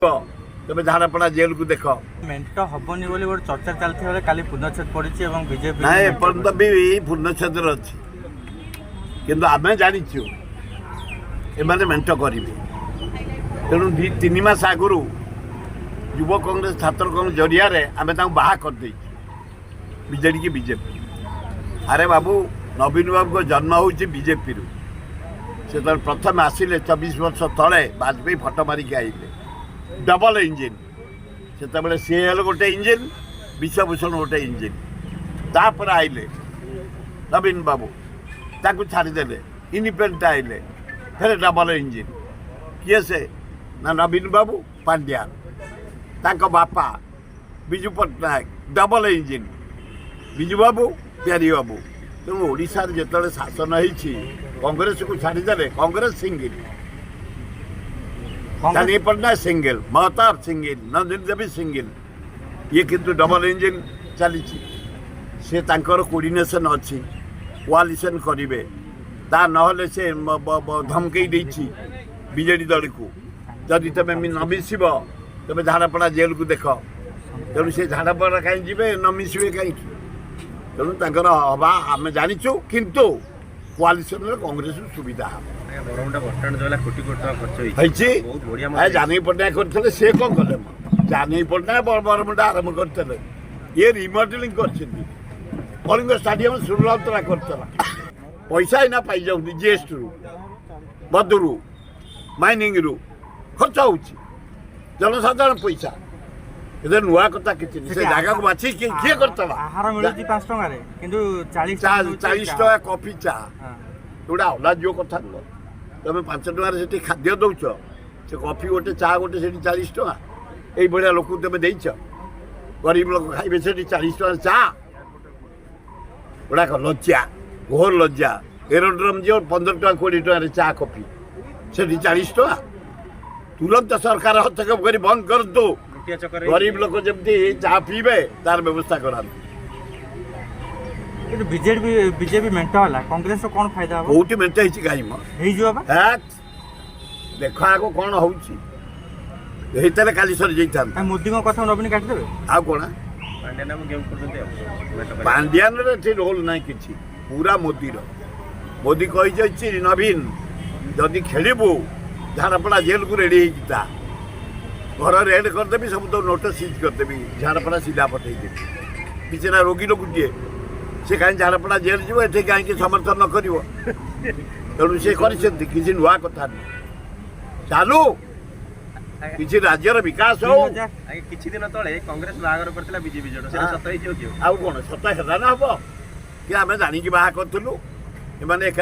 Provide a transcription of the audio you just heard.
ତମେ ଝାଡ଼ାପଡ଼ା ଜେଲକୁ ଦେଖ। ମେଣ୍ଟ ହବନି ବୋଲି ଗୋଟେ ଚର୍ଚ୍ଚା ଚାଲିଥିବା ବେଳେ କାଲି ପୂର୍ଣ୍ଣଚ୍ଛେଦ ପଡ଼ିଛି ଏବଂ ବିଜେପି ନାଇଁ, ଏପର୍ଯ୍ୟନ୍ତ ବି ପୂର୍ଣ୍ଣଚ୍ଛେଦରେ ଅଛି, କିନ୍ତୁ ଆମେ ଜାଣିଛୁ ଏମାନେ ମେଣ୍ଟ କରିବେ। ତେଣୁ 2-3 ମାସ ଆଗରୁ ଯୁବ କଂଗ୍ରେସ, ଛାତ୍ର କଂଗ୍ରେସ ଜରିଆରେ ଆମେ ତାଙ୍କୁ ବାହା କରିଦେଇଛୁ ବିଜେଡ଼ି କି ବିଜେପି। ଆରେ ବାବୁ, ନବୀନ ବାବୁଙ୍କ ଜନ୍ମ ହେଉଛି ବିଜେପିରୁ। ସେ ଯେତେବେଳେ ପ୍ରଥମେ ଆସିଲେ 24 ବର୍ଷ ତଳେ, ବାଜପେୟୀ ଫଟୋ ମାରିକି ଆଇଲେ, ଡବଲ ଇଞ୍ଜିନ୍। ସେତେବେଳେ ସିଏ ହେଲେ ଗୋଟେ ଇଞ୍ଜିନ୍, ବିଶ୍ୱଭୂଷଣ ଗୋଟେ ଇଞ୍ଜିନ୍। ତାପରେ ଆଇଲେ ନବୀନ ବାବୁ, ତାକୁ ଛାଡ଼ିଦେଲେ, ଇଣ୍ଡିପେଣ୍ଡେଣ୍ଟ ଆଇଲେ, ଫେରେ ଡବଲ ଇଞ୍ଜିନ୍। କିଏ ସେ ନା ନବୀନ ବାବୁ, ପାଣ୍ଡିଆନ, ତାଙ୍କ ବାପା ବିଜୁ ପଟ୍ଟନାୟକ, ଡବଲ ଇଞ୍ଜିନ୍, ବିଜୁ ବାବୁ, ପ୍ୟାରୀ ବାବୁ। ତେଣୁ ଓଡ଼ିଶାରେ ଯେତେବେଳେ ଶାସନ ହେଇଛି, କଂଗ୍ରେସକୁ ଛାଡ଼ିଦେଲେ, Congress single, Janaki Patnaik single, Mahtab single, Nandini Devi single, ଇଏ କିନ୍ତୁ ଡବଲ ଇଞ୍ଜିନ୍ ଚାଲିଛି। ସେ ତାଙ୍କର କୋର୍ଡିନେସନ୍ ଅଛି, କୋଆଲିସନ୍ କରିବେ। ତା ନହେଲେ ସେ ଧମକେଇ ଦେଇଛି ବିଜେଡ଼ି ଦଳକୁ, ଯଦି ତମେ ନ ମିଶିବ, ତମେ ଝାଡ଼ାପଡ଼ା ଜେଲକୁ ଦେଖ। ତେଣୁ ସେ ଝାଡ଼ାପଡ଼ା କାହିଁ ଯିବେ, ନ ମିଶିବେ କାହିଁକି? ତେଣୁ ତାଙ୍କର ହବା ଆମେ ଜାଣିଛୁ, କିନ୍ତୁ କୋଆଲିସନରେ କଂଗ୍ରେସକୁ ସୁବିଧା ହେବ। ଆଜ୍ଞା, ବରମୁଣ୍ଡା ବସଷ୍ଟାଣ୍ଡ ଯୋଉ ହେଲା, କୋଟି କୋଟି ଟଙ୍କା ଖର୍ଚ୍ଚ ହେଇଛି। ହେଇଛି। ବହୁତ ବଢିଆ। ଏ ଜାନକୀ ପଟ୍ଟନାୟକ କରିଥିଲେ, ସେ କ'ଣ କଲେ ମ? ଜାନକୀ ପଟ୍ଟନାୟକ ବରମୁଣ୍ଡା ଆରମ୍ଭ କରିଥିଲେ, ଇଏ ରିମଡେଲିଂ କରିଛନ୍ତି। କଳିଙ୍ଗ ଷ୍ଟାଡିୟମ ସୁରରାଉତରା କରିଥିଲା। ପଇସା ଏଇନା ପାଇଯାଉନି, ଜିଏସ୍ଟିରୁ, ମଦରୁ, ମାଇନିଂରୁ ଖର୍ଚ୍ଚ ହେଉଛି ଜନସାଧାରଣ ପଇସା। ଏଥିରେ ନୂଆ କଥା କିଛି ନାହିଁ। ସେ ଜାଗାକୁ ବାଛି କିଏ କରିଥିଲା? ଆହାର ମିଳୁଛି 5 ଟଙ୍କାରେ, କିନ୍ତୁ 40 ଟଙ୍କା ଦଉଛି। 40 ଚା। ଟଙ୍କା କଫି, ଚା। ଏଗୁଡ଼ା ଅଲାଜ୍ୟ କଥା ନୁହଁ? ତମେ 5 ଟଙ୍କାରେ ସେଠି ଖାଦ୍ୟ ଦେଉଛ, ସେ କଫି ଗୋଟେ, ଚା ଗୋଟେ ସେଠି 40 ଟଙ୍କା। ଏଇଭଳିଆ ଲୋକକୁ ତମେ ଦେଇଛ? ଗରିବ ଲୋକ ଖାଇବେ ସେଠି 40 ଟଙ୍କାରେ ଚା? ଗୁଡ଼ାକ ଲଜ୍ଜା, ଘୋର ଲଜ୍ଜା। ଏରୋଡ୍ରମ୍ ଯିବ, 15 ଟଙ୍କା, 20 ଟଙ୍କାରେ ଚା କଫି, ସେଠି 40 ଟଙ୍କା। ତୁରନ୍ତ ସରକାର ହସ୍ତକ୍ଷେପ କରି ବନ୍ଦ କରନ୍ତୁ। ଲୁଟିଆ ଚକରେ। ଗରିବ ଲୋକ ଯେମିତି ଚା ପିଇବେ, ତାର ବ୍ୟବସ୍ଥା କରାନ୍ତୁ। କିନ୍ତୁ ବିଜେଡି ବିଜେପି ମେଣ୍ଟ ହେଲା, କଂଗ୍ରେସର କ'ଣ ଫାଇଦା ହବ? କୋଉଠି ମେଣ୍ଟ ହେଇଛି କାହିଁ ମ? ହେଇଯିବ ବା। ହ୍ୟାଟ୍, ଦେଖ ଆଗ କ'ଣ ହଉଛି। ହେଇଥିଲେ କାଲି ସରିଯାଇଥାନ୍ତା। କାଇଁ, ମୋଦିଙ୍କ କଥା ନବୀନ କାଟିଦେବେ? ଆଉ କ'ଣ? ପାଣ୍ଡିଆନ ଗେମ୍ କରୁଛନ୍ତି ଆଉ ମେଣ୍ଟ କରି। ପାଣ୍ଡିଆନରେ ଏଠି ରୋଲ ନାହିଁ କିଛି, ପୁରା ମୋଦିର। ମୋଦି କହିଯାଇଛି, ନବୀନ ଯଦି ଖେଳିବୁ, ଝାଡ଼ାପଡ଼ା ଜେଲକୁ ରେଡ଼ି ହେଇକି ତା ଘର ରେଡ୍ କରିଦେବି, ସବୁ ତ ନୋଟ ସିଜ୍ କରିଦେବି, ଝାଡ଼ାପଡ଼ା ସିଧା ପଠେଇଦେବି। ବିଚରା ରୋଗୀ ଲୋକଟିଏ, ସେ କାହିଁ ଝାଡ଼ାପଡ଼ା ଜେଲ୍ ଯିବ? ଏଠି କାହିଁକି ସମର୍ଥନ ନ କରିବ? ତେଣୁ ସେ କରିଛନ୍ତି, କିଛି ନୂଆ କଥା ନୁହେଁ। ଚାଲୁ, କିଛି ରାଜ୍ୟର ବିକାଶ ହଉ। 2000 ଆଜ୍ଞା, କିଛି ଦିନ ତଳେ କଂଗ୍ରେସ ବାହାଘର କରିଥିଲା ବିଜେପି ଯୋଡ଼, ସେଟା ସତ ହେଇଯିବ କି? ଆଉ କ'ଣ, ସତ ହେଲା ନା ହବ କି? ଆମେ ଜାଣିକି ବାହା କରିଥିଲୁ, ଏମାନେ ଏକା